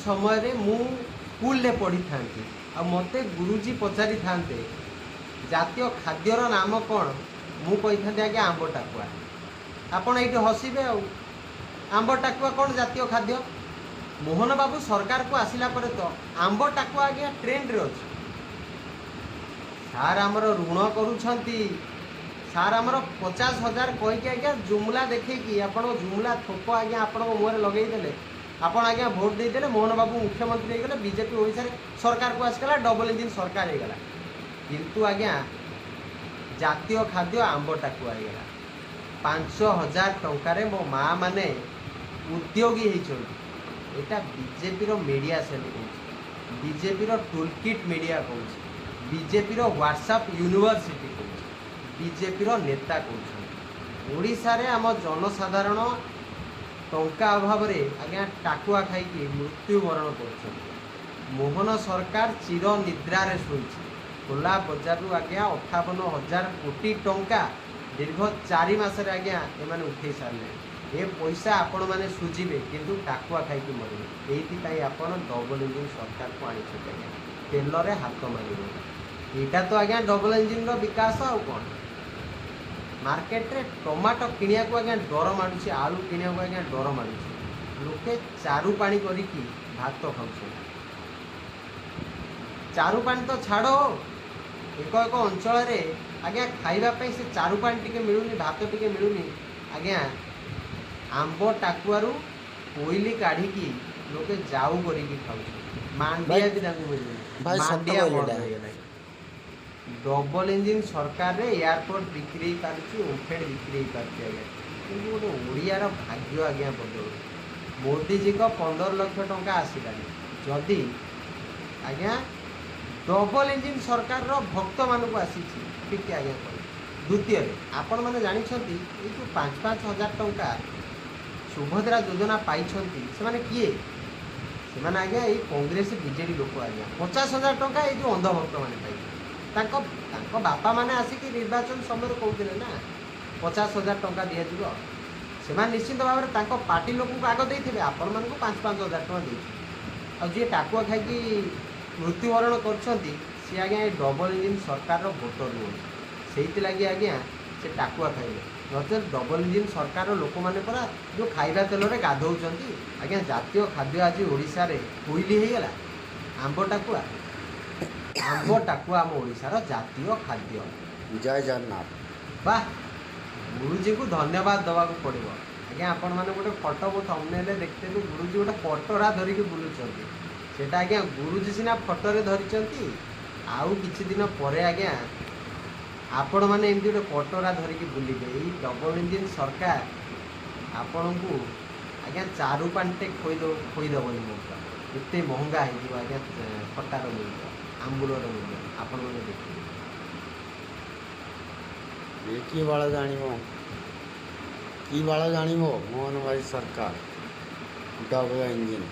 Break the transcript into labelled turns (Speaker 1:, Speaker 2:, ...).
Speaker 1: ସମୟରେ ମୁଁ ସ୍କୁଲରେ ପଢ଼ିଥାନ୍ତି ଆଉ ମୋତେ ଗୁରୁଜୀ ପଚାରିଥାନ୍ତେ ଜାତୀୟ ଖାଦ୍ୟର ନାମ କ'ଣ, ମୁଁ କହିଥାନ୍ତି ଆଜ୍ଞା ଆମ୍ବ ଟାକୁଆ। ଆପଣ ଏଇଠି ହସିବେ। ଆଉ ଆମ୍ବ ଟାକୁଆ କ'ଣ ଜାତୀୟ ଖାଦ୍ୟ? ମୋହନ ବାବୁ ସରକାରକୁ ଆସିଲା ପରେ ତ ଆମ୍ବ ଟାକୁଆ ଆଜ୍ଞା ଟ୍ରେଣ୍ଡରେ ଅଛି। ସାର୍ ଆମର ଋଣ କରୁଛନ୍ତି, ସାର୍ ଆମର 50,000 କହିକି ଆଜ୍ଞା ଜୁମଲା ଦେଖେଇକି ଆପଣଙ୍କ ଜୁମଲା ଥୋପ ଆଜ୍ଞା ଆପଣଙ୍କ ମୁହଁରେ ଲଗେଇଦେଲେ, ଆପଣ ଆଜ୍ଞା ଭୋଟ ଦେଇଦେଲେ, ମୋହନ ବାବୁ ମୁଖ୍ୟମନ୍ତ୍ରୀ ହେଇଗଲେ, ବିଜେପି ଓଡ଼ିଶାରେ ସରକାରକୁ ଆସିଗଲା, ଡବଲ ଇଞ୍ଜିନ୍ ସରକାର ହେଇଗଲା। କିନ୍ତୁ ଆଜ୍ଞା ଜାତୀୟ ଖାଦ୍ୟ ଆମ୍ବ ଟାକୁଆ ହେଇଗଲା। 5,000 ଟଙ୍କାରେ ମୋ ମା ମାନେ ଉଦ୍ୟୋଗୀ ହେଇଛନ୍ତି। ଏଇଟା ବିଜେପିର ମିଡ଼ିଆ ସେଲ୍ କହୁଛି, ବିଜେପିର ଟୁଲକିଟ୍ ମିଡ଼ିଆ କହୁଛି, ବିଜେପିର ହ୍ୱାଟ୍ସଆପ୍ ୟୁନିଭର୍ସିଟି କହୁଛି, ବିଜେପିର ନେତା କହୁଛନ୍ତି। ଓଡ଼ିଶାରେ ଆମ ଜନସାଧାରଣ ଟଙ୍କା ଅଭାବରେ ଆଜ୍ଞା ଟାକୁଆ ଖାଇକି ମୃତ୍ୟୁବରଣ କରୁଛନ୍ତି। ମୋହନ ସରକାର ଚିର ନିଦ୍ରାରେ ଶୋଇଛି। ଖୋଲା ବଜାରରୁ ଆଜ୍ଞା 58,000 କୋଟି ଟଙ୍କା ଦୀର୍ଘ 4 ମାସରେ ଆଜ୍ଞା ଏମାନେ ଉଠେଇ ସାରିଲେଣି। ଏ ପଇସା ଆପଣମାନେ ସୁଝିବେ, କିନ୍ତୁ ଟାକୁଆ ଖାଇକି ମରିବେ। ଏଇଥିପାଇଁ ଆପଣ ଡବଲ ଇଞ୍ଜିନ୍ ସରକାରକୁ ଆଣିଛନ୍ତି ଆଜ୍ଞା, ତେଲରେ ହାତ ମାରିବେ। ଏଇଟା ତ ଆଜ୍ଞା ଡବଲ ଇଞ୍ଜିନ୍ର ବିକାଶ ଆଉ କ'ଣ? ମାର୍କେଟରେ ଟମାଟୋ କିଣିବାକୁ ଆଜ୍ଞା ଡର ମାଡ଼ୁଛି, ଆଳୁ କିଣିବାକୁ ଆଜ୍ଞା ଡର ମାଡ଼ୁଛି। ଲୋକେ ଚାରୁ ପାଣି କରିକି ଭାତ ଖାଉଛନ୍ତି। ଚାରୁ ପାଣି ତ ଛାଡ଼, ଏକ ଏକ ଅଞ୍ଚଳରେ ଆଜ୍ଞା ଖାଇବା ପାଇଁ ସେ ଚାରୁ ପାଣି ଟିକେ ମିଳୁନି, ଭାତ ଟିକେ ମିଳୁନି ଆଜ୍ଞା। ଆମ୍ବ ଟାକୁଆରୁ କୋଇଲି କାଢ଼ିକି ଲୋକେ ଯାଉ କରିକି ଖାଉଛନ୍ତି।
Speaker 2: ଭାଇ,
Speaker 1: ମାଣ୍ଡିଆ ବି ତାଙ୍କୁ ମିଳୁନି,
Speaker 2: ଭାଇ ସତ
Speaker 1: ମାଣ୍ଡିଆ
Speaker 2: କହିଲେ
Speaker 1: ବନ୍ଦ
Speaker 2: ଏଇଟା।
Speaker 1: ହେଇଗଲାଣି। ଡବଲ ଇଞ୍ଜିନ୍ ସରକାରରେ ଏୟାରପୋର୍ଟ ବିକ୍ରି ହେଇପାରୁଛି, ଓମ୍ଫେଡ଼ ବିକ୍ରି ହେଇପାରୁଛି ଆଜ୍ଞା, କିନ୍ତୁ ଗୋଟେ ଓଡ଼ିଆର ଭାଗ୍ୟ ଆଜ୍ଞା ବଦଳୁନି। ମୋଦିଜୀଙ୍କ 15 ଲକ୍ଷ ଟଙ୍କା ଆସିଲାନି। ଯଦି ଆଜ୍ଞା ଡବଲ ଇଞ୍ଜିନ୍ ସରକାରର ଭକ୍ତମାନଙ୍କୁ ଆସିଛି, ଟିକେ ଆଜ୍ଞା କହିବେ। ଦ୍ୱିତୀୟରେ ଆପଣମାନେ ଜାଣିଛନ୍ତି ଏଇ ଯେଉଁ 5 5 ହଜାର ଟଙ୍କା ସୁଭଦ୍ରା ଯୋଜନା ପାଇଛନ୍ତି ସେମାନେ କିଏ? ସେମାନେ ଆଜ୍ଞା ଏଇ କଂଗ୍ରେସ ବିଜେଡ଼ି ଲୋକ ଆଜ୍ଞା। 50,000 ଟଙ୍କା ଏଇ ଯେଉଁ ଅନ୍ଧଭକ୍ତମାନେ ପାଇଛନ୍ତି। ତାଙ୍କ ତାଙ୍କ ବାପାମାନେ ଆସିକି ନିର୍ବାଚନ ସମୟରେ କହୁଥିଲେ ନା 50,000 ଟଙ୍କା ଦିଆଯିବ। ସେମାନେ ନିଶ୍ଚିନ୍ତ ଭାବରେ ତାଙ୍କ ପାର୍ଟି ଲୋକଙ୍କୁ ଆଗ ଦେଇଥିବେ, ଆପଣମାନଙ୍କୁ 5 5 ହଜାର ଟଙ୍କା ଦେଇଛନ୍ତି। ଆଉ ଯିଏ ଟାକୁଆ ଖାଇକି ମୃତ୍ୟୁବରଣ କରୁଛନ୍ତି ସିଏ ଆଜ୍ଞା ଏ ଡବଲ ଇଞ୍ଜିନ୍ ସରକାରର ଭୋଟର ନୁହନ୍ତି। ସେଇଥିଲାଗି ଆଜ୍ଞା ସେ ଟାକୁଆ ଖାଇଲେ। ନଚେତ୍ ଡବଲ ଇଞ୍ଜିନ୍ ସରକାରର ଲୋକମାନେ ପରା ଯେଉଁ ଖାଇବା ତେଲରେ ଗାଧଉଛନ୍ତି ଆଜ୍ଞା। ଜାତୀୟ ଖାଦ୍ୟ ଆଜି ଓଡ଼ିଶାରେ କୋଇଲି ହେଇଗଲା ଆମ୍ବ ଟାକୁଆ। ଆମ୍ବ ଟାକୁଆ ଆମ ଓଡ଼ିଶାର ଜାତୀୟ ଖାଦ୍ୟ।
Speaker 2: ଜୟ ଜଗନ୍ନାଥ।
Speaker 1: ବାহ, ଗୁରୁଜୀଙ୍କୁ ଧନ୍ୟବାଦ ଦେବାକୁ ପଡ଼ିବ ଆଜ୍ଞା। ଆପଣମାନେ ଗୋଟେ ଫଟୋ ମୁଁ ଥମ୍ବନେଲରେ ଦେଖିଥିଲି, ଗୁରୁଜୀ ଗୋଟେ କଟରା ଧରିକି ବୁଲୁଛନ୍ତି। ସେଇଟା ଆଜ୍ଞା ଗୁରୁଜୀ ସିନା ଫଟୋରେ ଧରିଛନ୍ତି, ଆଉ କିଛି ଦିନ ପରେ ଆଜ୍ଞା ଆପଣମାନେ ଏମିତି ଗୋଟେ କଟରା ଧରିକି ବୁଲିବେ। ଏଇ ଡବଲ ଇଞ୍ଜିନ୍ ସରକାର ଆପଣଙ୍କୁ ଆଜ୍ଞା ଚାରୁ ପାଣିଟେ ଖୋଇଦେବନି ମଉସା, ଏତେ ମହଙ୍ଗା ହେଇଯିବ ଆଜ୍ଞା ଖଟାର ମୂଲ୍ୟ, ଆମ୍ବୁଲର ମୂଲ୍ୟ, ଆପଣମାନେ ଦେଖିବେ।
Speaker 2: ଏ କି ବାଳ ଜାଣିବ, କି ବାଳ ଜାଣିବ ମୋହନ ଭାଇ ସରକାର, ଡବଲ ଇଞ୍ଜିନ୍।